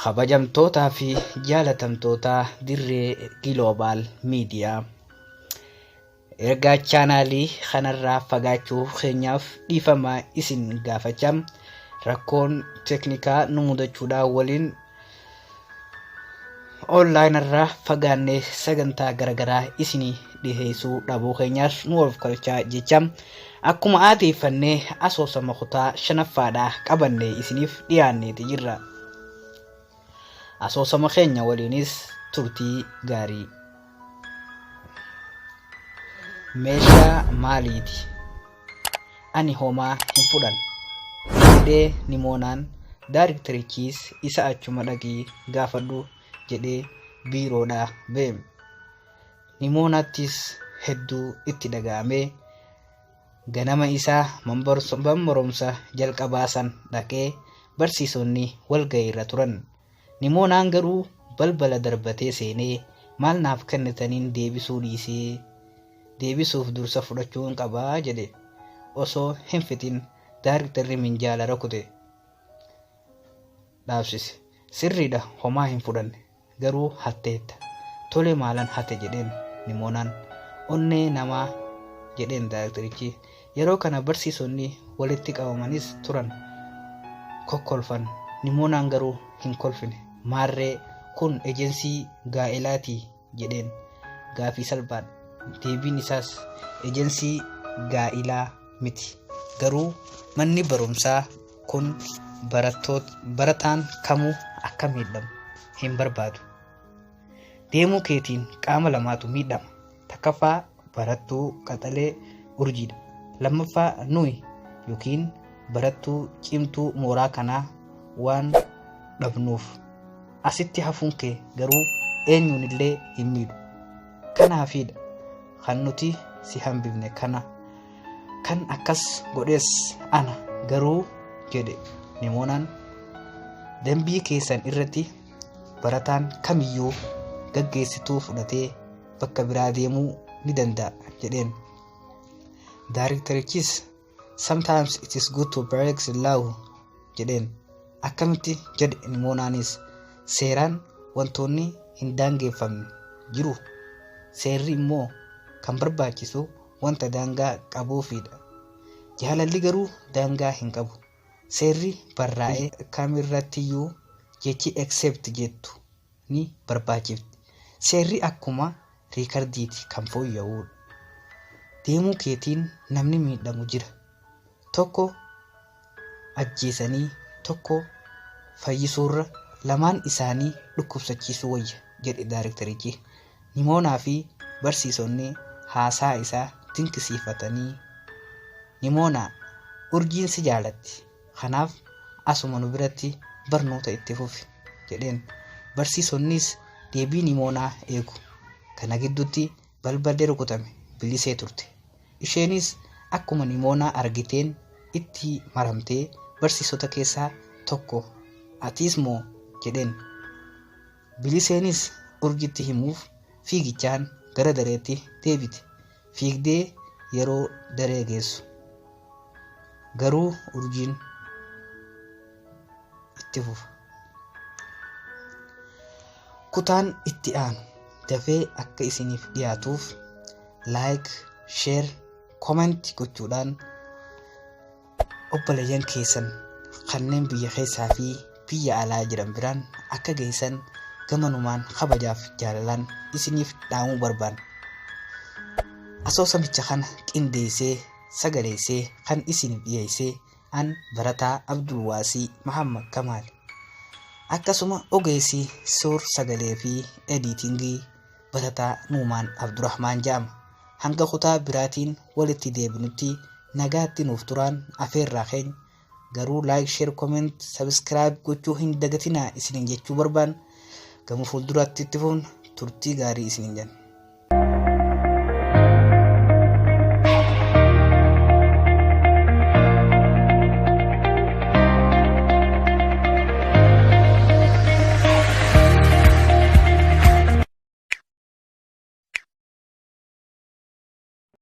Kabajamtootaa fi jaalatamtoota Dirree Giloobaal Miidiyaa, ergaa chaanaalii kanarraa fagaachuu keenyaaf dhiifama isin gaafachaa, rakkoon teeknikaa nu mudachuudhaan waliin onlaayinarraa irraa fagaannee sagantaa garaagaraa isinii dhiheessuu dhabuu keenyaaf nu of kalchaa jecha, akkuma aadeeffannee asoosama kutaa shanaffaadhaa qabannee isiniif dhiyaanneeti jirra. Asoosama keenya waliinis turtii gaarii. Meeshaa maaliiti? Ani homaa hin fudhan, jedhee Nimoonaan. Daariktarichis isa achuma dhaqii gaafadhu jedhee biiroodhaa ba'e. Nimoonaattis hedduu itti dhaga'amee ganama isaa manbarumsa jalqabaa san dhaqee barsiisonni walga'iirra turan. Nimoonaan garuu balbala darbatee seenee maal naaf kennitaniin deebisuu dhiisee deebisuuf dursa fudhachuun qabaa jedhe osoo hin fixin daariktarri minjaala rukute dhaabsise. Sirriidha, homaa hin fudhanne, garuu hatteetta. Tole, maalan hate? jedheen Nimoonaan. Onnee namaa, jedheen daariktarichi. Yeroo kana barsiisonni walitti qabamanis turan kokkolfan. Nimoonaan garuu hin kolfine. Maarree kun ejensii gaa'elaatii? jedheen. Gaafii salphaadha. Deebiin isaas ejensii gaa'ilaa miti, garuu manni barumsaa kun barataan kamuu akka miidhamu hin barbaadu. Deemuu keetiin qaama lamaatu miidhama. Takkaffaa barattuu qaxalee Urjiidha. Lammaffaa nuyi yookiin barattuu cimtuu mooraa kanaa waan dhabnuuf. Asitti hafuun kee garuu eenyuun illee hin miidhu. Kanaafiidha kan nuti si hambifne. Kana kan akkas godhes ana garuu, jedhe Nimoonaan. Dambii keessan irratti barataan kamiyyuu gaggeessituu fudhatee bakka biraa deemuu ni danda'a, jedheen. Daariktarichis "Sometimes it is good to break the law," jedheen. Akkamitti? jedhe Nimoonaanis. Seeraan wantoonni hin daangeffamne jiru. Seerri immoo kan barbaachisu wanta daangaa qabuufidha. Jaalalli garuu daangaa hin qabu. Seerri barraa'e kamirrattiyyuu jechi "except" jettu ni barbaachifti. Seerri akkuma riikardiiti kan fooyya'udha. Deemuu keetiin namni miidhamu jira. Tokko ajjeesanii tokko fayyisuurra lamaan isaanii dhukkubsachiisuu wayya, jedhe daariktarichi. Nimoonaa fi barsiisonni haasaa isaa dinqisiifatanii, Nimoonaa, Urjiin si jaalatti. Kanaaf asuma nu biratti barnoota itti fufi, jedheen. Barsiisonnis deebii Nimoonaa eegu. Kana gidduutti balballi rukutame. Bilisee turte. Isheenis akkuma Nimoonaa argiteen itti maramtee barsiisota keessaa tokko atiis moo? jedheen. Biliseenis Urjitti himuuf fiigichaan gara dareetti deebite. Fiigdee yeroo daree geessu garuu Urjiin itti fufa. Kutaan itti aanu dafee akka isiniif dhiyaatuuf like, share, comment gochuudhaan obboleeyyan keessan kanneen biyya keessaa fi biyya alaa jiran biraan akka geessan gamanumaan kabajaaf jaalalaan isiniif dhaamuu barbaanna. Asoosamicha kana qindeessee sagaleessee kan isiniif dhiyeessee an barataa Abdulwaasii Mahammad Kamaal. Akkasuma ogeessi suur sagalee fi ediitingii barataa Nuumaan Abdurrahmaan jedhama. Hanga kutaa biraatiin walitti deebinutti nagaatti nuuf turaan afeerraa keenya. Garuu like, share, comment, subscribe gochuu hin dagatinaa isiniin jechuu barbaan. Gama fuulduraatti itti fufna. Turtii gaarii isiniin jenna.